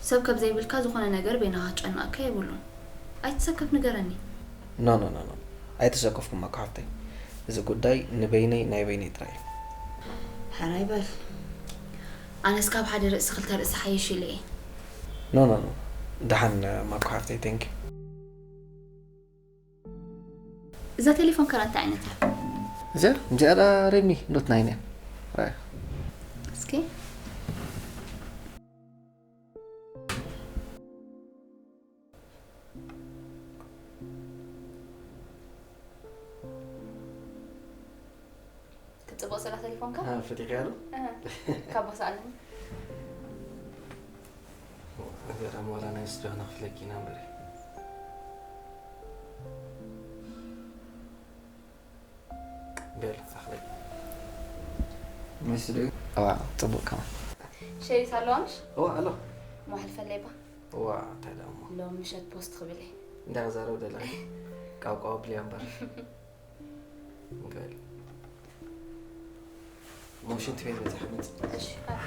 ሰብ ከብ ዘይብልካ ዝኾነ ነገር በይንኻ ክጨንቐካ የብሉን። ኣይትሰከፍ፣ ንገረኒ። ኖ፣ ኖ፣ ኖ፣ ኖ። ኣይተሰከፍኩን ማኩ ሓፍተይ። እዚ ጉዳይ ንበይነይ፣ ናይ በይነይ ጥራይ እዩ። ሕራይ በል። ኣነስ ካብ ሓደ ርእሲ ክልተ ርእሲ ሓይሽ ኢለ እየ። ኖ፣ ኖ፣ ኖ። ደሓን ማኩ ሓፍተይ፣ ቴንክ ዩ። እዛ ቴሌፎን ከ እንታይ ዓይነት እያ? እዚኣ? እዚኣ ደኣ ሬድሚ ኖት ናይን እያ። ራያ። እስኪ። ክትጽብቕ ስላ ቴሌፎንካ? አ፣ ፈቲኻያ ዶ? እ፣ ካብ ቦሳ ኣለኒ። እዚኣ ደሞ ዋላ ናይ ስቱዲዮ ክነኽፍለኪ ኢና እምበሪ። በል፣ ኣኽለይ። ናይ ስቱዲዮ? እዋ፣ ጽቡቕ ከማን። ሸሪት ኣለዋ ምሽ? እዋ፣ ኣሎ። እሞ ሕልፈለይ ባ። እዋ፣ እንታይ ደኣ እሞ? ሎም ምሸት ፖስት ክብል እየ። እንታይ ክዛረብ ደለኺ? ቃውቃው ኣብልያ እምበር። እንክእል። እሞ ሽንቲ ቤት በጺሐ ክመጽእ። እሺ፣ ሃ።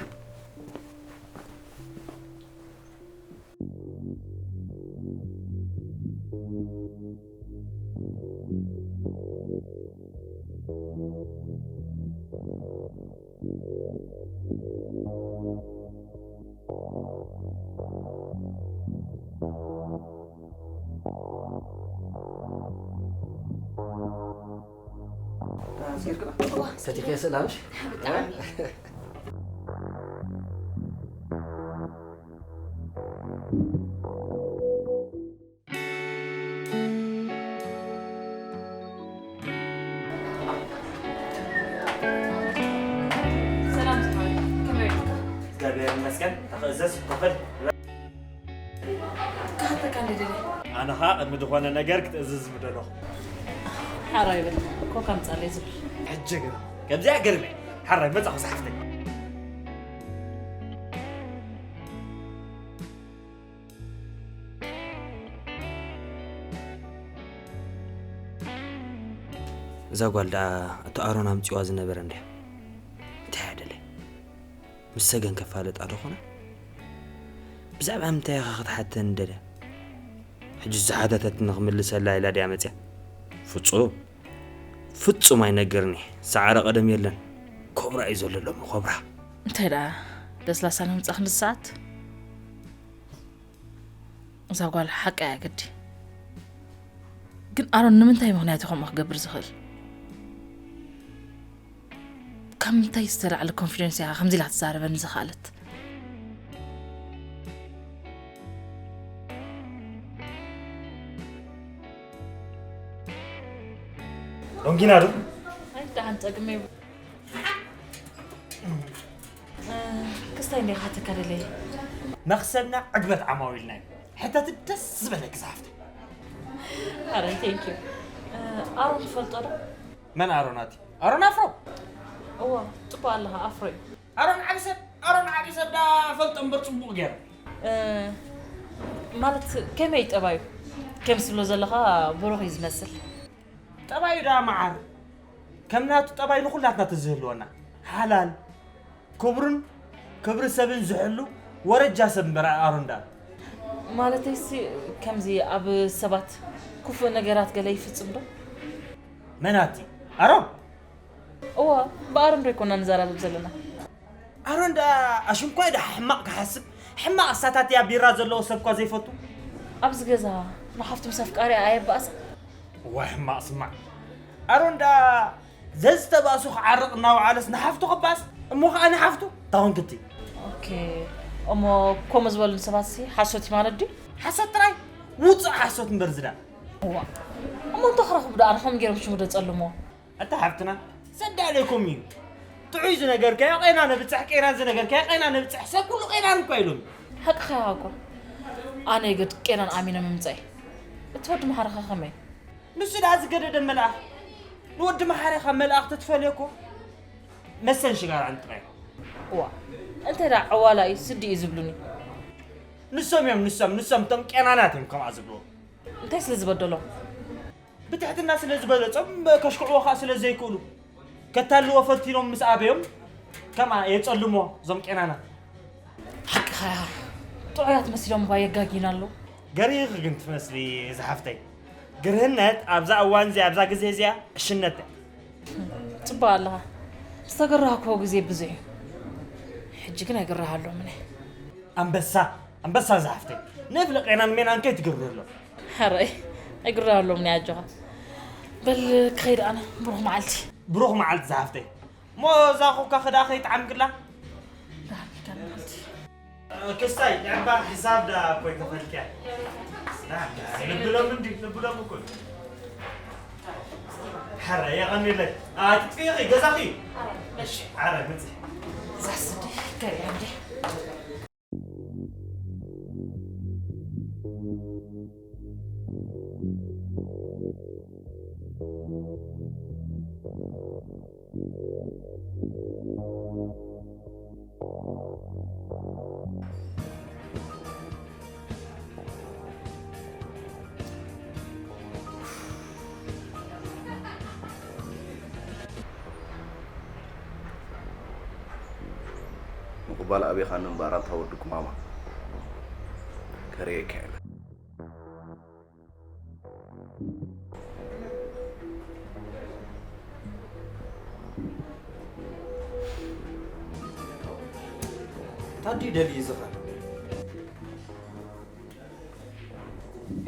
ሰቲኸ ሰላምሽ? ብጣዕሚ። ሰላም ዝሓወይ፣ ከመይ ውዒልካ? እግዚኣብሔር ይመስገን። ተኽእዘዝ፣ ኮፈል። ክሓተካ እንደ ደለ። ኣነ ኸኣ ቅድሚ ዝኾነ ነገር ክትእዝዝ ምደለኹ። ሓራይ በል፣ ኮካ ምጻለይ ዝብል። ሕጂ ግን ከምዚኣ ገርመ። ሓራይ መጻኹ ዝሓፍተይ። እዛ ጓል ደኣ እቲ ኣሮን ኣምጺዋ ዝነበረ እንድያ። እንታይ እያ ደልያ? ምስ ሰገን ከፋልጣ ዶ ኾነ? ብዛዕባ ምንታይ ኢኻ ክትሓተኒ ደልያ? ሕጂ ዝሓተተትኒ ክምልሰላ ኢላ ድያ መጽያ? ፍጹም፣ ፍጹም ኣይነግርን እየ። ሰዓረ ቀደም የለን። ኮብራ እዩ ዘሎ ሎሚ፣ ኮብራ። እንታይ ደኣ ለስላሳ ንምጻ ክንዲ ሰዓት? እዛ ጓል ሓቂ እያ ግዲ። ግን ኣሮን ንምንታይ ምኽንያት እዩ ከምኡ ክገብር ዝኽእል? ካብ ምንታይ ዝተላዕለ ኮንፊደንስ እያ ከምዚ ኢላ ትዛረበኒ ዝኸኣለት? ሎንጊና ዶ? ኣይ፣ ደሓን ጸግመ ይብሉ። እ፣ ክስታይ እንደ ካተካ ደለየ። መኽሰብና ዕግበት ዓማዊልና እዩ። ሕተት ደስ ዝበለኪ ዝሓፍተይ። ኣረ፣ ቴንክ ዩ። እ፣ ኣሮን ትፈልጦ ዶ? መን ኣሮን ኣቲ? ኣሮን ኣፍሮ? እወ፣ ጽቡቕ ኣለኻ፣ ኣፍሮ እዩ። ኣሮን ዓቢ ሰብ፣ ኣሮን ዓቢ ሰብ ዳ ፈልጦ እምበር ጽቡቕ ገይረ። እ፣ ማለት ከመይ ጠባዩ? ከም ትብሎ ዘለኻ ብሩኽ እዩ ዝመስል። ጠባዩ ዳ መዓር። ከም ናቱ ጠባይ ንኹላትና ተዝህልወና። ሓላል፣ ክብሩን ክብሪ ሰብን ዝሕሉ ወረጃ ሰብ እምበር ኣሮን ዳ። ማለተይሲ ከምዚ ኣብ ሰባት ክፉእ ነገራት ገለ ይፍጽም ዶ? መን ኣቲ? ኣሮን? እወ፣ ብኣሮን ዶ ኣይኮና ንዘራረብ ዘለና? ኣሮን ዳ ኣሽንኳይ ዳ ሕማቕ ክሓስብ፣ ሕማቕ ኣሳታትያ ቢራ ዘለዎ ሰብ እኳ ዘይፈቱ። ኣብዚ ገዛ ንሓፍቱ ምስ ኣፍቃሪኣ ኣየባእሳ? እዋይ ሕማቕ ስማዕ። ኣሮን ዳ ዘዝተባእሱ ክዓርቕ እናወዓለስ ንሓፍቱ ክባእስ፣ እሞ ኸኣ ንሓፍቱ ታኾንክቲ። ኦኬ፣ እሞ ከምኡ ዝበሉ ሰባትሲ ሓሶት እዩ ማለት ድዩ? ሓሶት ጥራይ፣ ውጹእ ሓሶት እምበር ዝዳ። እዋ፣ እሞ እንተ ክረኽቡ ደኣ ንኸም ገይሮም ሽሙ ዶ ጸልሞ? ኣታ ሓፍትና፣ ዘዳለየኩም እዩ። ጥዑይ ዝነገርካዮ ቄና ነብጽሕ፣ ቄናን ዝነገርካዮ ቄና ነብጽሕ፣ ሰብ ኩሉ ቄናን እኳ ኢሎም። ሓቅኻ ኢኻ እኮ። ኣነ ግድ ቄናን ኣሚነ ምምጻይ። እቲ ወዲ መሓረኻ ከመይ? ንሱ ደኣ ዝገደደ መልኣኽ። ንወዲ መሓረኻ መልኣኽ ተትፈልዮ እኮ መሰን ሽጋራን ጥራይ። እዋ፣ እንታይ ደኣ ዕዋላ እዩ፣ ስዲ እዩ ዝብሉኒ። ንሶም እዮም፣ ንሶም፣ ንሶም እቶም ቄናናት እዮም ከምኣ ዝብልዎ። እንታይ ስለ ዝበደሎም? ብትሕትና ስለ ዝበለጾም ከሽክዕዎ ኸኣ ስለ ዘይክእሉ፣ ከታልዎ ፈቲኖም ምስ ኣበዮም፣ ከምኣ የጸልሞ እዞም ቄናናት። ሓቅኻ ኢኻ። ጥዑያት መሲሎም እኳ የጋግዩና ኣለዉ። ገሪህኺ ግን ትመስሊ ዝሓፍተይ። ግርህነት ኣብዛ እዋን እዚኣ፣ ኣብዛ ግዜ እዚኣ ዕሽነት እያ። ጽቡቕ ኣለኻ። ዝተገራህክዎ ግዜ ብዙሕ እዩ። ሕጂ ግን ኣይግረሃሎምን እየ። ኣንበሳ፣ ኣንበሳ ዝሓፍተይ። ንፍልቄናን ሜናን ከይትግርህሎም። ሓራይ፣ ኣይግረሃሎም ናይ ኣጆኻ። በል ክኸይድ ኣነ፣ ብሩኽ መዓልቲ። ብሩኽ መዓልቲ ዝሓፍተይ። እሞ እዛ ኮካ ክዳ ከይጠዓምክላ? ደሓን ኢልካ መዓልቲ። ክስታይ፣ ንዕባ ሕሳብ ዳ እኮ ይከፈልክያ። ዳ፣ ዳ፣ ልብሎም እንዲ፣ ልብሎም እኮ። ሓረ፣ የቐንየለይ። ኣትጥፊኺ፣ ገዛኺ። እሺ፣ ሓረ፣ ምጽእ። ዛስዲ፣ ገሪያ እንዲ። ምቕባል ኣቤኻኒ እምበኣር ኣንታ ወዲ ኩማማ፣ ከርእየካ እየ። ኣዲ ደልዩ ዝኸ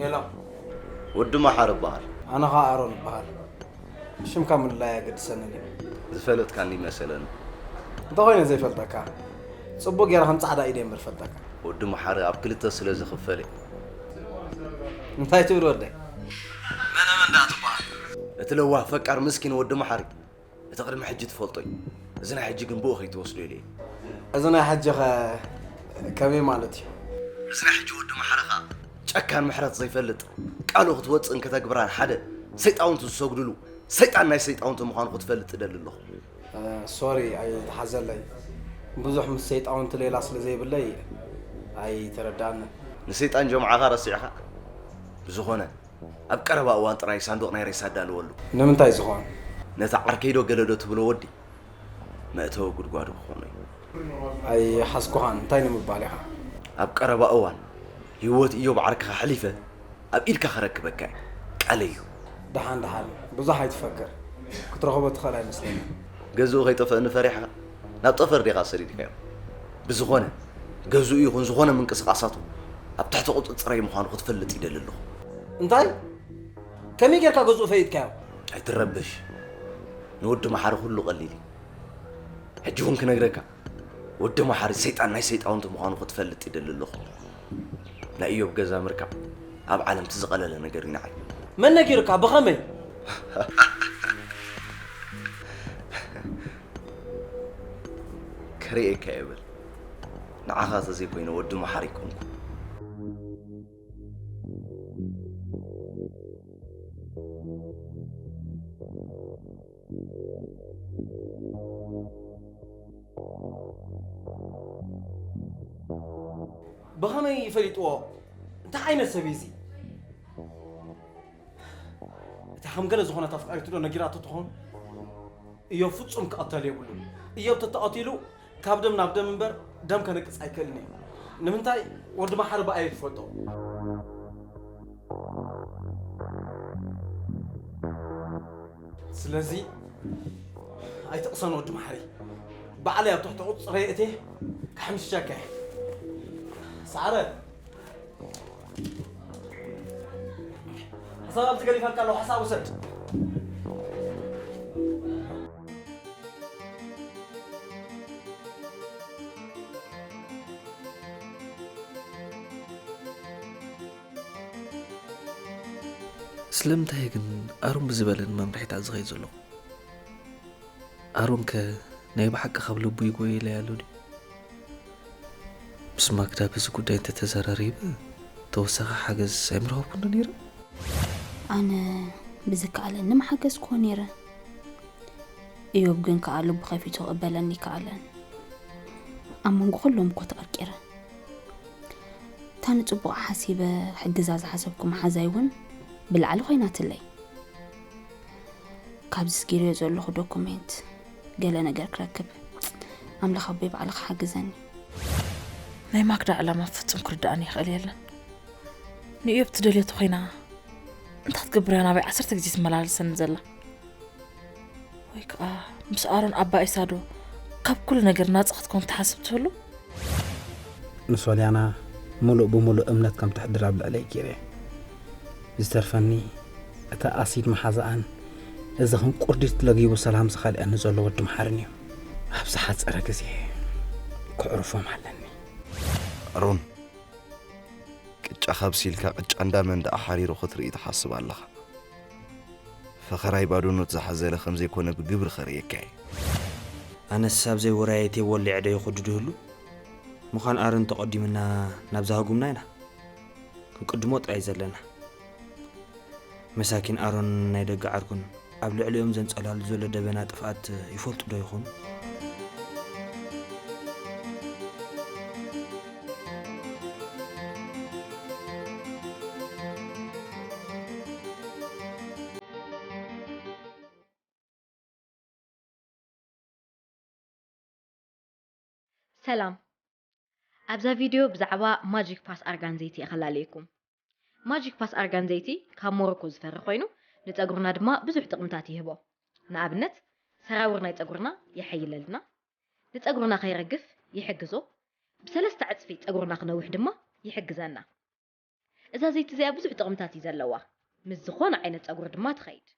ሄሎ። ወዲ መሓሪ እበሃል። ኣነ ኸዓ ኣሮን እበሃል። ሽምካ ምልላይ ኣገድሰንን እዩ። ዝፈለጥካኒ መሰለኒ። እንተኾይነ ዘይፈልጠካ፣ ጽቡቕ ጌረ ከም ጻዕዳ ኢደ እምበር ፈልጠካ። ወዲ መሓሪ ኣብ ክልተ ስለ ዝኽፈል እዩ። እንታይ ትብል ወደይ? መነ መን ደኣ ትበሃል? እቲ ለዋህ ፈቃር ምስኪን ወዲ መሓሪ። እቲ ቅድሚ ሕጂ ትፈልጦ እዩ። እዚ ናይ ሕጂ ግን ብኡ ከይትወስዶ ኢለ እየ። እዚ ናይ ሕጂ ኸ ከመይ ማለት እዩ? እዚ ናይ ሕጂ ወዲ መሓሪ ኸኣ ጨካን ምሕረት ዘይፈልጥ፣ ቃሉ ክትወጽእን ከተግብራን ሓደ፣ ሰይጣውንቲ ዝሰግድሉ ሰይጣን ናይ ሰይጣውንቲ ምዃኑ ክትፈልጥ እደሊ ኣለኹ። ሶሪ ኣይትሓዘለይ፣ ብዙሕ ምስ ሰይጣውንቲ ሌላ ስለ ዘይብለይ ኣይተረዳእንን። ንሰይጣን ጀምዓኻ ረሲዕኻ? ብዝኾነ ኣብ ቀረባ እዋን ጥራይ ሳንዱቕ ናይ ሬሳ ኣዳልወሉ። ንምንታይ ዝኾን? ነቲ ዓርከይዶ ገለዶ ትብሎ ወዲ መእተዊ ጉድጓዱ ክኾኖ እዩ። ኣይሓዝኩኻን፣ እንታይ ንምባል ኢኻ? ኣብ ቀረባ እዋን ህይወት እዮብ ዓርክኻ ሕሊፈ ኣብ ኢድካ ከረክበካ እየ። ቃለይ እዩ። ደሓን ደሓን፣ ብዙሕ ኣይትፈክር። ክትረኽቦ ትኽእል ኣይመስለንን። ገዝኡ ከይጠፍአኒ ፈሪሕኻ ናብ ጠፈር ዲኻ ሰዲድካዮ? ብዝኾነ፣ ገዝኡ ይኹን ዝኾነ ምንቅስቓሳቱ ኣብ ትሕቲ ቁጽጽረይ ምዃኑ ክትፈልጥ ይደሊ ኣለኹ። እንታይ? ከመይ ጌርካ ገዝኡ ፈይጥካዮ? ኣይትረበሽ። ንወዲ መሓሪ ኩሉ ቀሊል እዩ። ሕጂ እውን ክነግረካ፣ ወዲ መሓሪ ሰይጣን ናይ ሰይጣውንቲ ምዃኑ ክትፈልጥ ይደሊ ኣለኹ። ናይ እዮብ ገዛ ምርካብ ኣብ ዓለም እቲ ዝቐለለ ነገር እዩ ንዓይ። መን ነጊሩካ? ብኸመይ? ከርእየካ እየ በል። ንዓኻ ተዘይኮይነ ወዲ መሓሪ ኣይኮንኩ። ብኸመይ ፈሊጥዎ? እንታይ ዓይነት ሰብ እዩ እዚ? እታ ከም ገለ ዝኾነት ኣፍቃሪቱ ዶ ነጊራቶ ትኸውን? እዮብ ፍጹም ክቐተል የብሉን። እዮብ ተተቐቲሉ ካብ ደም ናብ ደም እምበር ደም ከነቅጽ ኣይክእልን እዩ። ንምንታይ? ወዲ መሓሪ ብኣየይ ትፈልጦ? ስለዚ ኣይትቕሰን ወዲ መሓሪ። ባዕለይ ኣብ ትሕቲ ቁጽረይ እትየ ክሕምሽሸካ እየ። ሰዓረ። ሓሳብ ኣብዚ ገዲፈልካ ኣለኹ፣ ሓሳብ ውሰድ። ስለምንታይ ግን ኣሮን ብዝበለኒ መምርሒታት ዝኸይድ ዘለኹ? ኣሮንከ ናይ ብሓቂ ካብ ልቡ ይጎይለይ ኣሎ ድዩ? ምስ ማክዳ በዚ ጉዳይ እንተተዘራሪበ ተወሳኺ ሓገዝ ኣይምረኸብኩን ዶ ነይረ? ኣነ ብዝከኣለኒ ምሓገዝክዎ ነይረ። እዮብ ግን ከኣ ልቡ ከፊቱ ክቕበለኒ ኣይከኣለን። ኣብ መንጎ ኩሎም እኮ ተቐርቂረ። እታ ንጽቡቕ ሓሲበ ሕግዛ ዝሓሰብኩ መሓዛይ እውን ብላዕሊ ኮይናትለይ። ካብዚ ስጊረዮ ዘለኹ ዶኩሜንት ገለ ነገር ክረክብ ኣምላኽ ኣቦይ ባዕልኻ ሓግዘኒ። ናይ ማክዳ ዕላማ ፍጹም ክርድኣኒ ይኽእል የለን። ንእዮብ ትደልዮ ተኾይና እንታይ ክትገብር እያ ናባይ ዓሰርተ ግዜ ትመላለሰኒ ዘላ? ወይ ከኣ ምስ ኣሮን ኣባኢሳዶ ካብ ኩሉ ነገር ናጻ ክትከውን ትሓስብ ትህሉ? ንሶልያና ምሉእ ብምሉእ እምነት ከም ተሕድር ኣብ ልዕለይ ገይረ። ዝተርፈኒ እቲ ኣሲድ መሓዛኣን እዚ ከም ቁርዲት ለጊቡ ሰላም ዝኸልአኒ ዘሎ ወዲ መሓርን እዩ። ኣብ ዝሓጸረ ግዜ ክዕርፎም ኣለኒ። ኣሮን፣ ቅጫ ካብሲልካ ቅጫ እንዳ መን ደኣ ሓሪሩ ክትርኢ ትሓስብ ኣለኻ። ፈኸራይ ባዶነት ዝሓዘለ ከም ዘይኮነ ብግብሪ ከርእየካ እየ። ኣነስ ኣብዘይ ውራየይ ተይወሊዐ ዶ ይኹድ ድህሉ? ምዃን ኣረን ተቐዲምና ናብዛ ህጉምና ኢና ክንቅድሞ ጥራይ ዘለና። መሳኪን ኣሮን ናይ ደገ ዓርኩን ኣብ ልዕሊኦም ዘንጸላሉ ዘሎ ደበና ጥፍኣት ይፈልጡ ዶ ይኾኑ? ሰላም። ኣብዛ ቪድዮ ብዛዕባ ማጂክ ፓስ ኣርጋን ዘይቲ እየ ከላለየኩም። ማጂክ ፓስ ኣርጋን ዘይቲ ካብ ሞሮኮ ዝፈሪ ኮይኑ ንጸጉርና ድማ ብዙሕ ጥቕምታት ይህቦ። ንኣብነት ሰራውር ናይ ጸጉርና የሐይለልና፣ ንጸጉርና ከይረግፍ ይሕግዞ፣ ብሰለስተ ዕጽፊ ጸጉርና ክነውሕ ድማ ይሕግዘና። እዛ ዘይቲ እዚኣ ብዙሕ ጥቕምታት እዩ ዘለዋ። ምስ ዝኾነ ዓይነት ጸጉሪ ድማ ትኸይድ።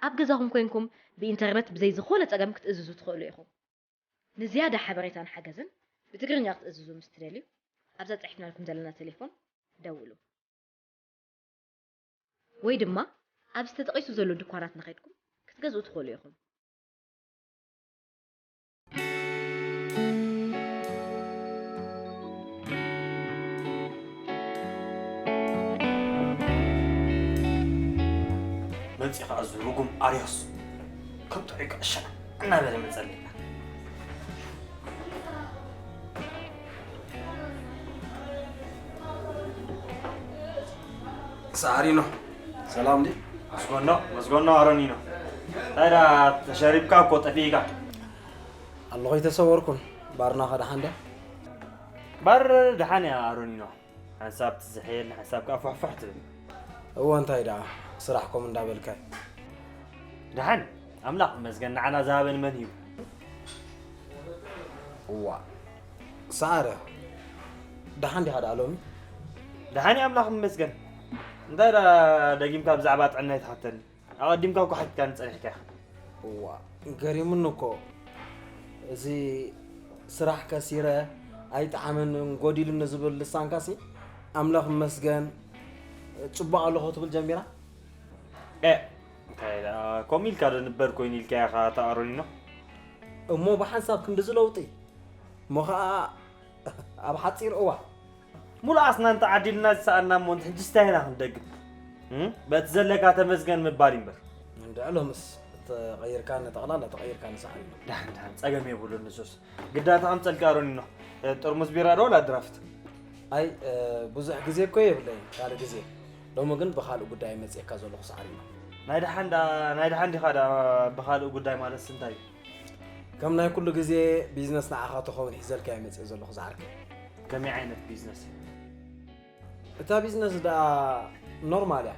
ኣብ ገዛኹም ኮይንኩም ብኢንተርነት ብዘይ ዝኾነ ጸገም ክትእዝዙ ትኽእሉ ኢኹም። ንዝያዳ ሓበሬታን ሓገዝን ብትግርኛ ክትእዝዙ ምስ ትደልዩ ኣብዛ ጸሒፍናልኩም ዘለና ቴሌፎን ደውሉ። ወይ ድማ ኣብዚ ተጠቒሱ ዘሎ ድኳናት ንኸድኩም ክትገዝኡ ትኽእሉ ኢኹም። መጺኻ እዚ ርጉም ኣርዮስ ከም ጥዑይ ክዕሸና እናበለ መጸለና። ሳዕሪኖ ሰላም ዲ መስጎኖ መስጎኖ ኣሮኒኖ እንታይ ዳ ተሸሪብካ እኮ ጠፊእካ ኣለኹ ኣይተሰወርኩን ባርና ከደሓን ደ ባር ደሓን እያ ኣሮኒኖ ሓንሳብ ትዝሕል ሓንሳብ ከዓ ፋሕፋሕ ትብል እወ እንታይ ደኣ ስራሕ ኮም እንዳበልካይ ደሓን ኣምላኽ ይመስገን ንዓና ዝሃበን መን እዩ እዋ ሰዓረ ደሓን ዲኻ ደኣ ሎሚ ደሓን ኣምላኽ ይመስገን እንታይ ደኣ ደጊምካ ብዛዕባ ጥዕና ይትሓተኒ ኣቐዲምካ እኮ ሓቲትካኒ ጸኒሕካ ኢኻ እዋ ገሪሙኒ እኮ እዚ ስራሕ ከሲረ ኣይጠዓመንን ጎዲሉኒ ዝብል ልሳንካሲ ኣምላኽ ይመስገን ጽቡቕ ኣለኹ ትብል ጀሚራ ከምኡ ኢልካ ዶ ንበር ኮይኑ ኢልካ ኢኻ ተኣሮኒኖ እሞ ብሓንሳብ ክንድዚ ለውጢ እሞ ኸዓ ኣብ ሓፂር እዋ ሙሉእ ኣስናን ተዓዲልና ዝሰኣና እሞ ሕጂ ስታይ ኢና ክንደግም በቲ ዘለካ ተመስገን ምባል እምበር እንድዕ ሎምስ ተቐይርካኒ ጠቕላላ ተቐይርካኒ ሰዓል ኢና ዳሕን ዳሕን ፀገም የብሉን ንሱስ ግዳ ተቐምፀልካ ኣሮኒኖ ጥርሙዝ ቢራ ዶ ወላ ድራፍት ኣይ ብዙሕ ግዜ እኮ የብለይን ካልእ ግዜ ሎሚ ግን ብኻልእ ጉዳይ መፅኤካ ዘለኹ ሰዓል ኢና ናይ ደሓን ዳ ናይ ደሓን ዲኻ ዳ ብኻልእ ጉዳይ ማለትስ እንታይ እዩ ከም ናይ ኩሉ ግዜ ቢዝነስ ንዓኻ ተኸውን ሒዘልካዮ መፅእ ዘለኹ ዝዓርከይ። ከመይ ዓይነት ቢዝነስ እዩ? እታ ቢዝነስ ደኣ ኖርማል እያ፣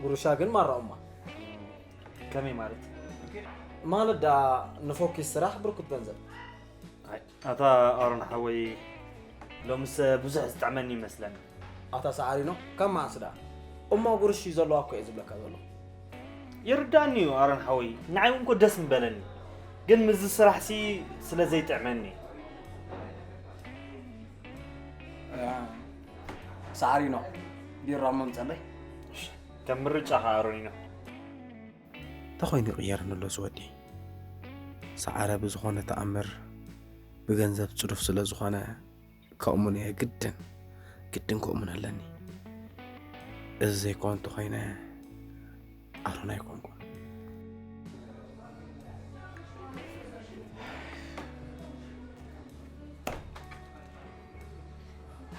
ጉርሻ ግን ማራ ኡማ። ከመይ ማለት? ማለት ደኣ ንፎኪስ ስራሕ ብርኩት ገንዘብ። ኣይ ኣታ ኣሮን ሓወይ ሎምስ ብዙሕ ዝጥዕመኒ ይመስለኒ። ኣታ ሰዓሪኖ ካብ መዓስ ደኣ እሞ ጉርሽ እዩ ዘለዋ እኮ እየ ዝብለካ ዘለኹ። ይርዳእኒ እዩ ኣሮን ሓወይ ንዓይ እውን እኮ ደስ ምበለኒ ግን ምስዚ ስራሕ ሲ ስለ ዘይጥዕመኒ እዩ። ሰዓሪኖ ቢራ እሞ ምፀለይ። ከም ምርጫኻ ኣሮኒኖ። ተኾይኑ ይቕየር ንሎ ዝወዲ ሰዓረ ብዝኾነ ተኣምር ብገንዘብ ጽዱፍ ስለ ዝኾነ ከእሙን እየ ግድን ግድን ከእሙን ኣለኒ እዚ ዘይኮን እንተኾይነ ኣሮን ኣይኮንኩን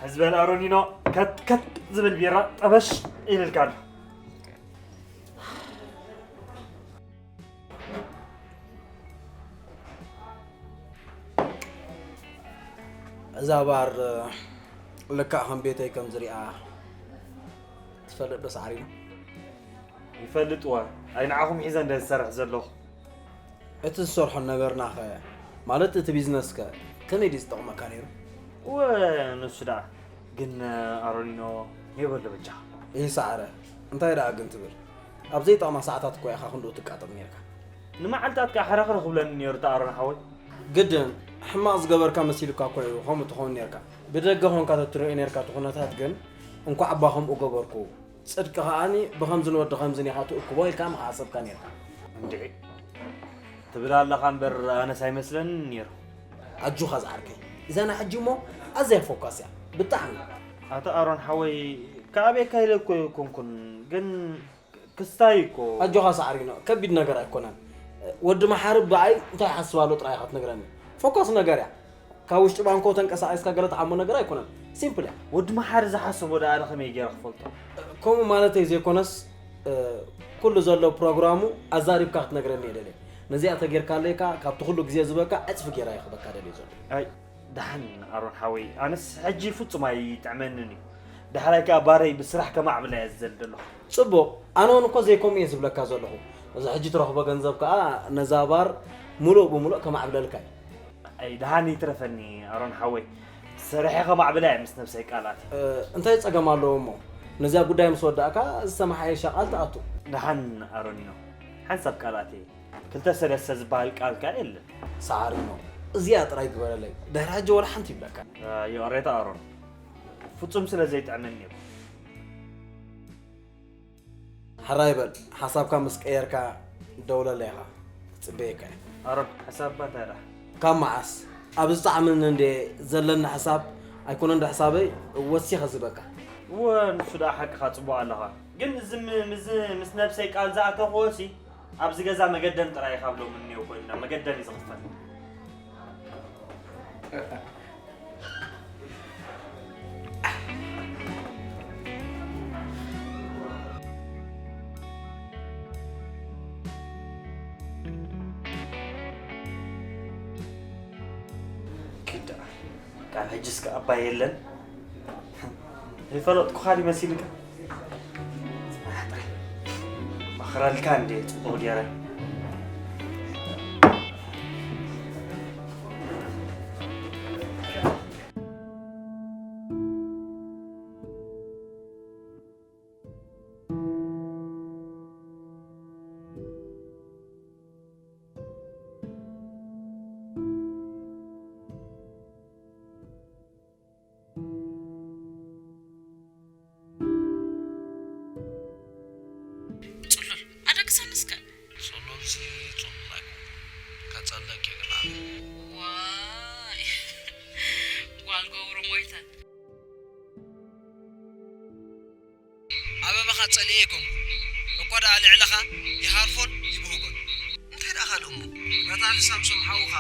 ሕዝበል ኣሮኒኖ ከት ከት ዝብል ቢራ ጠበሽ ኢልልካ ኣሎ እዛ ባር ልክዕ ከም ቤተይ ከም ዝሪኣ ትፈልጥ ዶ ሳዕሪና? ይፈልጥዋ ኣይ ንዓኹም ሒዘ እንደ ዝሰርሕ ዘለኹ እቲ ዝሰርሖ ነበርናኸ ማለት እቲ ቢዝነስከ ከመይ ድዩ ዝጠቕመካ ነይሩ? እወ ንሱ ደኣ ግን ኣሮኒኖ የበሎ በጃኻ ይህ ሰዓረ እንታይ ደኣ ግን ትብል ኣብ ዘይጠቕማ ሰዓታት እኮ ኢኻ ክንድኡ ትቃጠል ነይርካ ንመዓልታት ከኣ ሕረኽርኽ ብለኒ ነይሩ ተኣሮን ሓወይ ግድን ሕማቕ ዝገበርካ መሲሉካ እኮ እዩ ከምኡ ትኸውን ነይርካ ብደገ ኾንካ ተትሪኦ ነይርካ እቲ ኩነታት ግን እንኳዕ እባ ከምኡ ገበርኩ ጽድቂ ከኣኒ ብኸምዝን ወዲ ኸምዝን ኢኻ ትእክቦ ኢልካ ምሓሰብካ ነይርካ። እንድዒ ትብል ኣለኻ እምበር ኣነስ ኣይመስለንን ነይሩ። ኣጆኻ ዝዓርከይ እዛ ናይ ሕጂ እሞ ኣዝያ ፎካስ እያ ብጣዕሚ። ኣታ ኣሮን ሓወይ ክኣብየካ ኢለ እኮ ኣይኮንኩን ግን ክስታይ እኮ። ኣጆኻ ሳዕሪኖ ከቢድ ነገር ኣይኮነን። ወዲ መሓሪ ብኣይ እንታይ ይሓስብ ኣሎ ጥራይ ኢኻ ትነግረኒ። ፎካስ ነገር እያ። ካብ ውሽጢ ባንኮ ተንቀሳቒስካ ገለ ትሓሞ ነገር ኣይኮነን። ሲምፕል እያ። ወዲ መሓሪ ዝሓሰቦ ደኣ ኣነ ከመይ ገይረ ክፈልጦ? ከምኡ ማለተይ ዘይኮነስ ኩሉ ዘሎ ፕሮግራሙ ኣዛሪብካ ክትነግረኒ እየ ደልየ። ነዚኣ ተጌርካለይ ከኣ ካብቲ ኩሉ ግዜ ዝበካ ዕጽፊ ገይረ እየ ክህበካ ደልየ ዘሎ። ኣይ ደሓን ኣሮን ሓወይ ኣነስ ሕጂ ፍጹም ኣይጥዕመንን እዩ። ዳሕራይ ከኣ ባረይ ብስራሕ ከማዕብላ እየ ዝደሊ ዘለኹ። ጽቡቕ ኣነ እውን እኮ ዘይከምኡ እየ ዝብለካ ዘለኹ። ነዚ ሕጂ ትረኽቦ ገንዘብ ከኣ ነዛ ባር ምሉእ ብምሉእ ከማዕብለልካ እዩ። ኣይ ደሓን ይትረፈኒ ኣሮን ሓወይ ሰሪሐ ከማዕብላ እየ ምስ ነብሰይ ቃላት። እንታይ ጸገም ኣለዎ እሞ ነዚኣ ጉዳይ ምስ ወዳእካ ዝተመሓየሸ ቃል ትኣቱ። ደሓን ኣሮኒኖ፣ ሓንሳብ ቃላት እየ ክልተ ሰለስተ ዝበሃል ቃል ከኣ የለን። ሰዓሪ እሞ እዚኣ ጥራይ ግበረለይ፣ ድሕሪ ሕጂ ወላ ሓንቲ ይብለካ። ይቕሬታ ኣሮን፣ ፍጹም ስለ ዘይጥዕመኒ እኮ። ሕራይ በል፣ ሓሳብካ ምስ ቀየርካ ደውለለይ ኢኻ። ክጽበየካ እየ። ኣሮን፣ ሓሳብካ እንታይ ደኣ? ካብ መዓስ? ኣብ ዝጠዓመኒ እንድየ ዘለኒ ሓሳብ ኣይኮነን ዶ ሓሳበይ ወሲኸ ዝህበካ። እወ፣ ንሱ ደኣ ሓቅኻ ጽቡቕ ኣለኻ። ግን እዚ ም- ምዚ ምስ ነብሰይ ቃል ዝኣተኽዎሲ ኣብዚ ገዛ መገደም ጥራይ ኢኻ ብሎሚ እኒኦ ኮይንና መገደም እዩ ዝኽፈት። ኪድ ደኣ ካብ ሕጂ እስከ ኣባይ የለን። ይፈለጥኩኻ ድዩ መሲልካ? መኽረልካ እንዴ ጽቡቕ ገይረ። ጽሉል ኣደቅሰኒ እስከ። ጸሎምሲ ጽሉል ኣይኮንኩን። ከጸልለኪ ግን ኣበይ። ዋይ ጓል ገብሩ ሞይተ። ኣበባኻ ጸሊኤ ኣይኮንኩን። እኳ ደኣ ልዕለኻ ይሃርፎን ይብህጎን። እንታይ ደኣ ካልእ እሞ? ረታሊ ሳምሶም ሓውኻ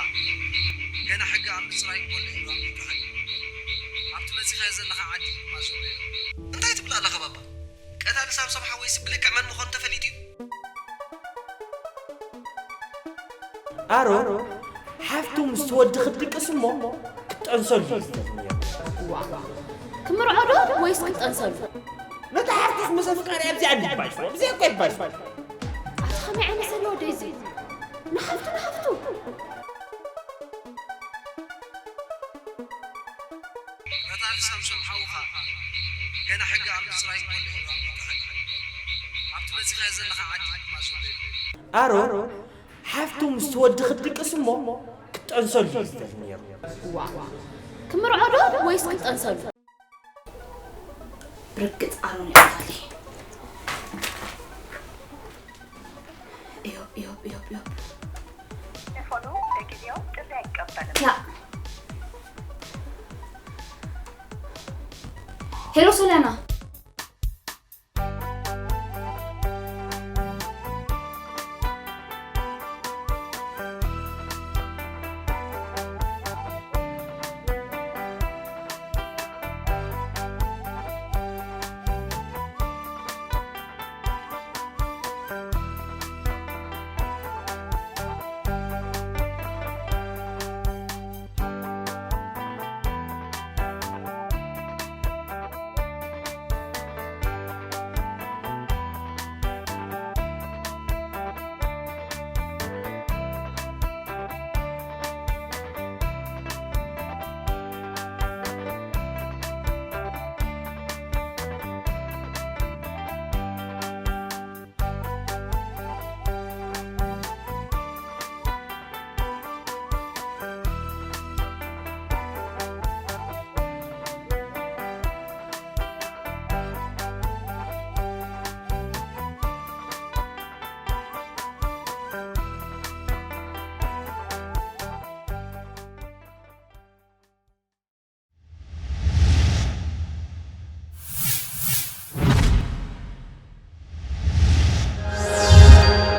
ገና ሕጊ ኣብ ምጽራይ እንከሎ እዩ ኣምሊጡኻ። ኣብቲ መጺኻዮ ዘለኻ ዓዲ ድማ ዘሎ እዩ። እንታይ ትብል ኣለኻ ባባ? ቀታሊ ሳምሶም ሓወይሲ ብልክዕ መን ምዃኑ ተፈሊጡ እዩ። ኣሮን ሓፍቱ ምስቲ ወዲ ክትድቅስ እሞ ክትጠንሰሉ እዩ ዝደሊ ነይሩ። ዋእ! ክምርዖ ዶ ወይስ ክጠንሰሉ? ነታ ሓፍቱስ ምስ ኣፍቃሪኣ ኣብዚኣ እንድባይስዋ ብዚኣ እኮ ይባይስዋ። ኣቲ ከመይ ዓይነት ዘሎ ወደይ እዚ? ንሓፍቱ ንሓፍቱ! ረታሊ ሳምሶም ሓውኻ ገና ሕጊ ኣብ ምጽራይ እንከሎ እዩ ኣምሊጡኻ። ኣብቲ መጺኻዮ ዘለኻ ዓዲ ድማ ዘሎ እዩ። ኣሮን ሓፍቱ ምስቲ ወዲ ክትድቅስ እሞ ክትጠንሰሉ እዩ ዝደሊ ነይሩ። ዋእ! ክምርዖ ዶ ወይስ ክጠንሰሉ? ብርግጽ ኣሮን እዩ ኣባለይ። እዮብ እዮብ እዮብ እዮብ። ቴሌፎኑ ለጊዜው ጥሪ ኣይቀበልን። ያ ሄሎ ሶሊያና፣